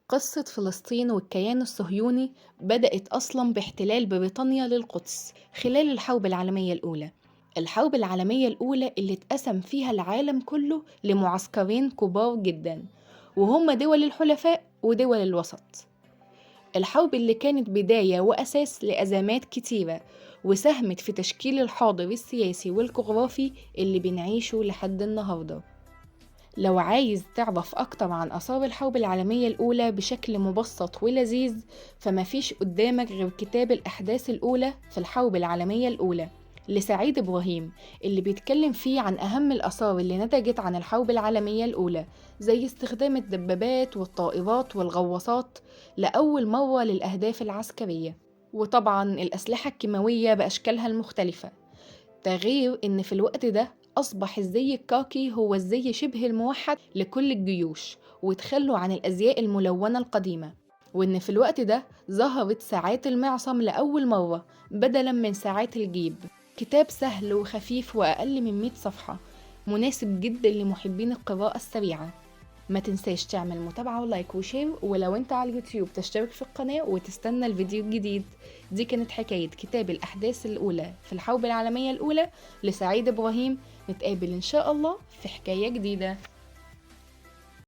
قصة فلسطين والكيان الصهيوني بدأت أصلاً باحتلال بريطانيا للقدس خلال الحرب العالمية الأولى. الحرب العالمية الأولى اللي اتقسم فيها العالم كله لمعسكرين كبار جداً، وهم دول الحلفاء ودول الوسط. الحرب اللي كانت بداية وأساس لأزمات كتيرة وساهمت في تشكيل الحاضر السياسي والجغرافي اللي بنعيشه لحد النهاردة. لو عايز تعرف أكتر عن آثار الحرب العالمية الأولى بشكل مبسط ولذيذ، فمفيش قدامك غير كتاب الأحداث الأولى في الحرب العالمية الأولى لسعيد إبراهيم، اللي بيتكلم فيه عن أهم الآثار اللي نتجت عن الحرب العالمية الأولى، زي استخدام الدبابات والطائرات والغواصات لأول مرة للأهداف العسكرية، وطبعاً الأسلحة الكيماوية بأشكالها المختلفة. تغير إن في الوقت ده أصبح الزي الكاكي هو الزي شبه الموحد لكل الجيوش، وتخلوا عن الأزياء الملونة القديمة، وإن في الوقت ده ظهرت ساعات المعصم لأول مرة بدلاً من ساعات الجيب. كتاب سهل وخفيف وأقل من 100 صفحة، مناسب جداً لمحبين القراءة السريعة. ما تنساش تعمل متابعة و like و share، ولو انت على اليوتيوب تشترك في القناة وتستنى الفيديو الجديد. دي كانت حكاية كتاب الأحداث الأولى في الحرب العالمية الأولى لسعيد إبراهيم. نتقابل إن شاء الله في حكاية جديدة.